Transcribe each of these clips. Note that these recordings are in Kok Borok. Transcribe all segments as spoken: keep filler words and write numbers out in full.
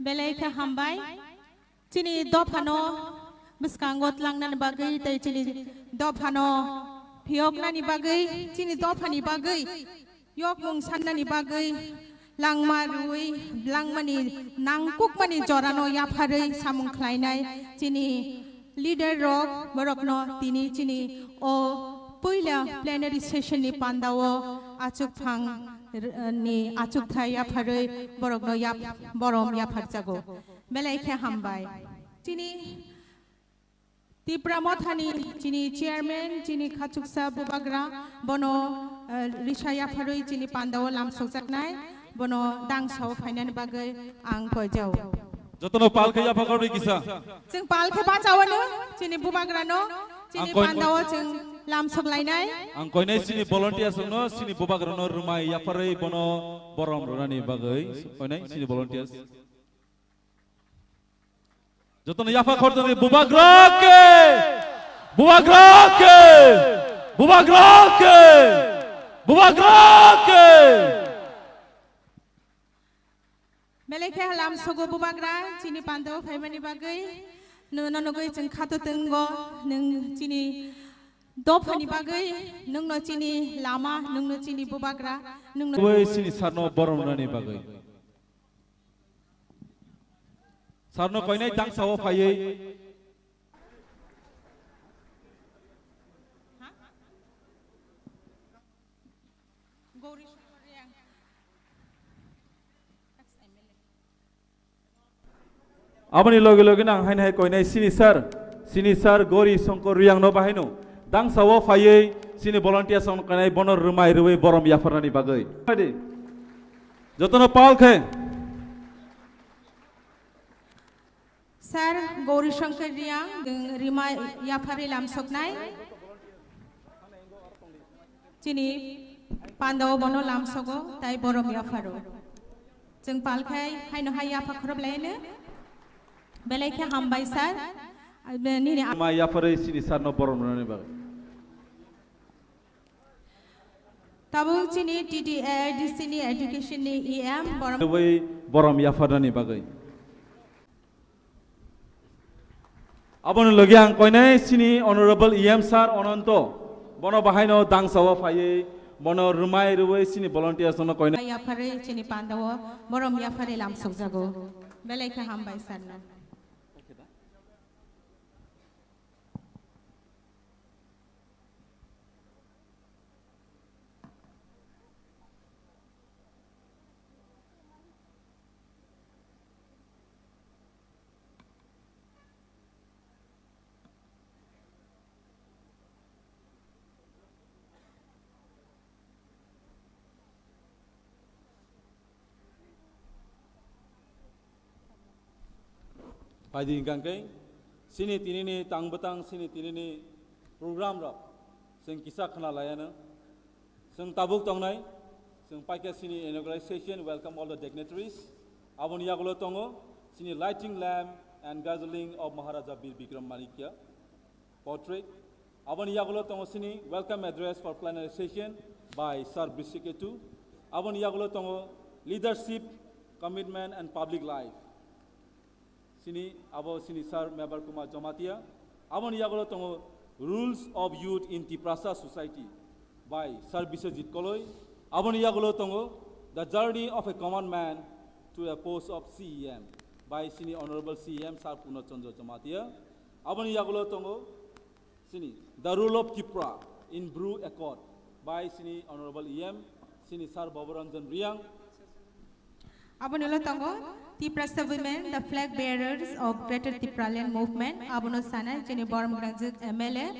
Belai khe hambai. Chini dophano bwskango tlangnani bagwi tei chini dophano phiyoknani bagwi, chini dophani bagwi yokmung sannani bagwi langma rwui langmani nangkukmani jorano yapharwi samung khlainai chini leader rok, borokno tini chini o puila plenary session ni pandao achukphang r-, ni achukthai yapharwi borokno yap-, borom yapharjago. Belai khe hambai. Chini Tipra Mothani chini chairman, chini khachuksa bubagra, bono, eh, risa yapharwi chini pandao lamsokjaknai, bono dangsao phainani bagwi ang koijao. Jotono pal khe yapha khoroknwi kisa. Chwng pal khe bachawano, chini bubagrano, chini Ang koi- pandao chwng lamsok lainai. Ang koinai chini volunteers rokno, chini bubagrano rwmai yapharwi bono borom rwnani bagwi. Koinai chini volunteers. Jotono yapha khoroknwi bubagra khe! Bubagra khe! Bubagra khe! Bubagra khe! Belai khe lamsogo bubagra, chini pandao phaimani bagwi, nono nugwi chwng khato twngo, nwng chini dophani bagwi, nwngno chini lama, nwngno chini bubagra, nwngno Bai chini sarno borom rwnani bagwi. Sarno koinai dangsao phaiwi. Aboni loge loge no ang haino hai koinai sini sir, sini sir Gori Songkor Riyang no bahaino dangsao phaiwi sini volunteers rok no koinai bono rwmai rwui borom yapharnani bagwi. Jotono pal khe. Sir Gauri Shankar Riyang, rima yapharwi lamsoknai. Chini pandao bono lamsogo, tai borom yapharo. Chwng palkhai, haino hai yapha khorob laino. Belai khe hambai sir. Nini Ma yapharwi sini sir no borom rwnani bagwi. Tabuk chini T D A D C ni education ni E M borom. Bai borom yapharnani bagwi. Aboni logi ang koinai sini Honorable E M sir Ononto, bono bahaino dangsao phaiwi, bono rwmai rwui sini volunteers no koinai. Yapharwi chini pandao borom yapharwi lamsokjago. Belai khe hambai sir no. Phaidi hingkha khe, sini tinini tang bwtang, sini tinini program rok, chwng kisa khna laiano. Chwng tabuk tongnai, chwng paikha sini inauguration, welcome all the dignitaries. Aboni yagulo tongo, sini lighting lamp and gazuling of Maharaja Bir Bikram Manikya portrait. Aboni yagulo tongo sini welcome address for plenary session by Sir Bishiketu. Aboni yagulo tongo leadership, commitment and public life. Sini abo sini Sir Mebar Kumar Jamatia. Aboni yagulo tongo Rules of Youth in Tiprasa Society by Sir Biswajit Koloi. Aboni yagulo tongo The Journey of a Common Man to a Post of C E M by sini Honorable C E M Sir Purno Chandra Jamatia. Aboni yagulo tongo sini The Role of Tipra in Bru Accord by sini Honorable E M, sini Sir Baburanjan Riyang. Aboni ulo tongo Tiprasa Women, the flag bearers of Greater Tipraland Movement. Abono sanai chini borom gwnangjwk M L A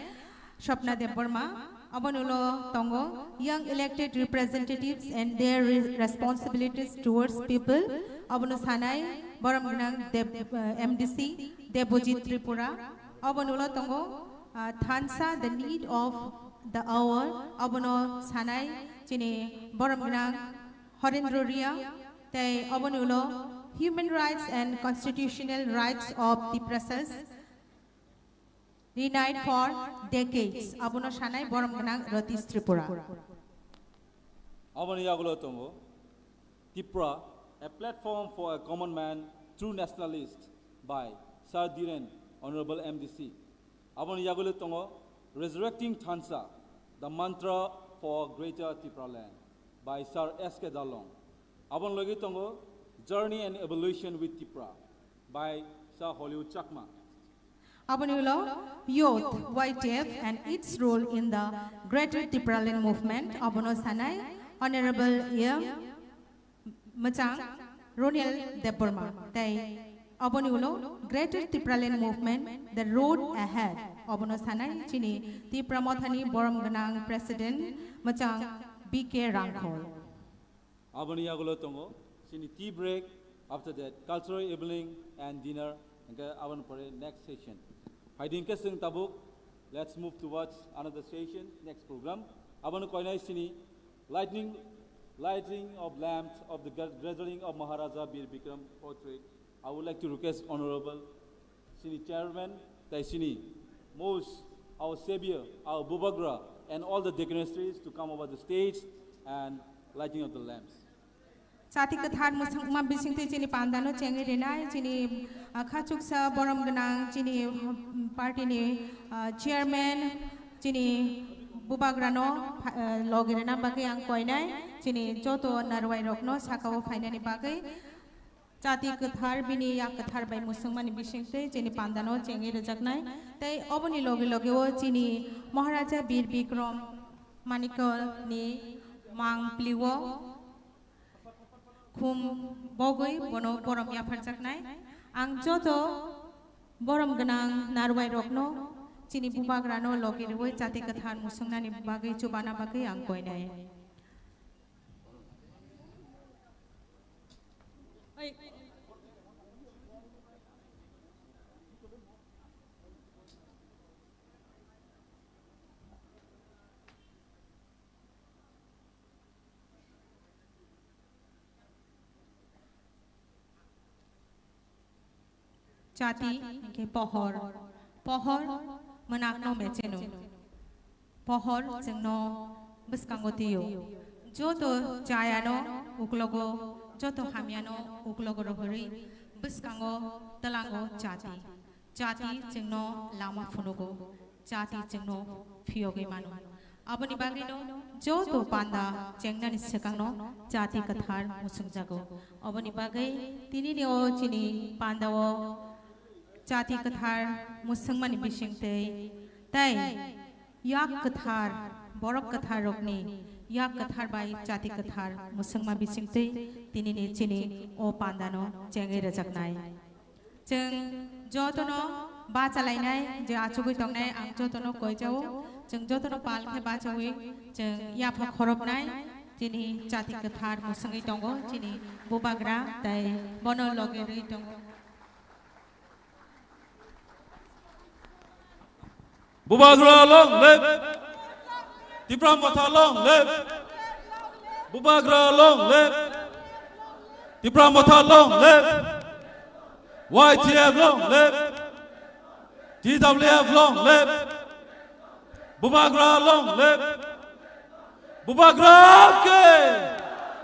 Swapna Debbarma. Aboni ulo tongo Young Elected Representatives and Their Re-, Responsibilities Towards People. Abono sanai borom gwnang Deb-, eh, M D C Debojit Tripura. Aboni ulo tongo, ah, Thansa, the Need of the Hour. Abono sanai chini borom gwnang Horendra Riya. Tei aboni ulo Human Rights and Constitutional Rights of Tiprasas, Denied for Decades. Abono sanai borom gwnang Ratish Tripura. Aboni yagulo tongo Tipra, a platform for a common man True Nationalist by Sir Dhiren, Honorable M D C. Aboni yagule tongo Resurrecting Thansa, The Mantra for Greater Tipraland by Sir S K Darlong. Aboni logi tongo Journey and Evolution with Tipra by Sir Hollywood Chakma. Aboni ulo Youth, Y T F and its role in the Greater Tipraland Movement, abono sanai Honorable M Mwchang Ronil Debbarma. Tei aboni ulo Greater Tipraland Movement, The Road Ahead, abono sanai chini Tipra Mothani borom gwnang President Mwchang B K Rangkhol. Aboni yagulo tongo chini tea break, after that cultural evening and dinner, hingke aboni pore next session. Haidin ke sing tabuk, let's move towards another session, next program. Aboni koinai sini lightning, lighting of lamps of the gra-, gathering of Maharaja Bir Bikram Portrait. I would like to request Honorable Sini Chairman, tai sini most our savior, our Bubagra, and all the dignitaries to come over the stage and lighting of the lamps. Chati kwthar mwswkma bisingtwi chini pandano chengwi rinai, chini, ah, khachuksa borom gwnang, chini, mm, party ni, ah, chairman, chini Bubagrano pha-, ah, logi rina bagwi ang koinai, chini joto narwai rokno sakao phainani bagwi. Chati kwthar bini yak kwthar bai mwswngmani bisingtwi chini pandano chengwi rwjaknai. Tei oboni loge loge o chini Maharaja Bir Bikram Manikya ni mang pliwo khum bogwi bono borom yapharjaknai. Ang joto borom gwnang narwai rokno chini Bubagrano loge rwui chati kwthar mwswngnani bagwi chubana bagwi ang koinai. Chati hingke pohor. Pohor mwnakno mecheno. Pohor chwngno bwskango twiyo. Joto chayano uklogo, joto hamyano uklogo rohorwi bwskango twlango chati. Chati chwngno lama phunugo. Chati chwngno phiyogwi mano. Aboni bagwino joto panda chengnani swkangno chati kwthar mwswngjago. Aboni bagwi tinini o chini pandao chati kwthar mwswngmani bisingtwi tei yak kwthar, borok kwthar rokni yak kwthar bai chati kwthar mwswngma bisingtwi tinini chini o pandano chengwi rwjaknai. Chwng jotono bachalainai je achugwi tongnai, ang jotono koijao. Chwng jotono pal khe bachawi chwng yapha khoroknai. Chini chati kwthar mwswngwi tongo, chini Bubagra tei bono loge rwi tongo. Bubagra long live! Tipra Motha long live! Bubagra long live! Tipra Motha long live! Y T F long live! T W F long live! Bubagra long live! Bubagra ke!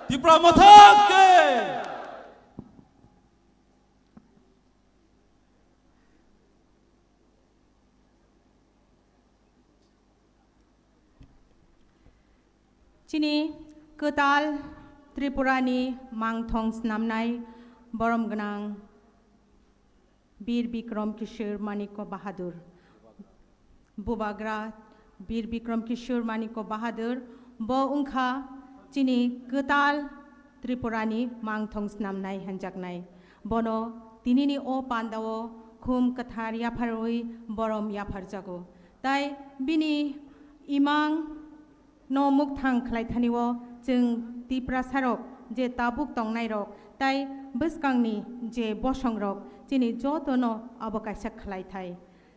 Tipra Motha ke! Chini kwtal Tripurani mangthong snamnai borom gwnang Bir Bikram Kishore Manikya Bahadur. Bubagra Bir Bikram Kishore Manikya Bahadur bo wngkha chini kwtal Tripurani mangthong snamnai hanjaknai. Bono tinini o pandao khum kwthar yapharwi borom yapharjago. Tai bini imang no mukthang khlaithani o chwng Tiprasarok je tabuk tongnairok tai bwskangni je bosongrok chini jotono abo kaisa khlaithai.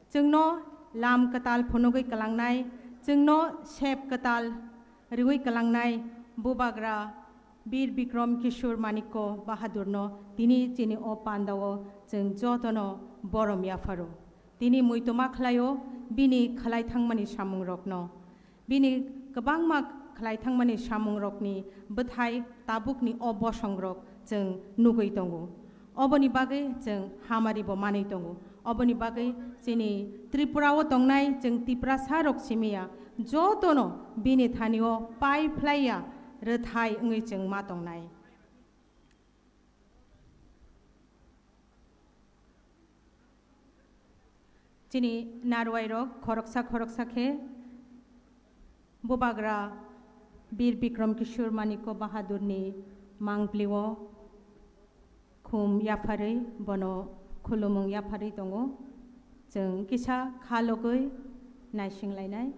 Chwngno lam kwtal phunugwi kwlangnai, chwngno sep kwtal riwi kwlangnai Bubagra Bir Bikram Kishore Manikya Bahadurno tini chini o pandao chwng jotono borom yapharo. Tini muitoma khlaio bini khlai thangmani samungrokno. Bini kwbangma khlai thangmani samungrokni bwthai tabukni o bosongrok chwng nugwi tongo. Oboni bagwi chwng hamari bo manwi tongo. Oboni bagwi chini Tripura o tongnai chwng Tiprasa rok simiya jotono bini thani o pai phlaiya rwthai wngwi chwng ma tongnai. Chini narwai rok khoroksa khoroksa khe Bubagra Bir Bikram Kishore Manikya Bahadur ni mangpli o khum yapharwi bono khulumung yapharwi tongo. Chwng kisa kha logwi naising lainai.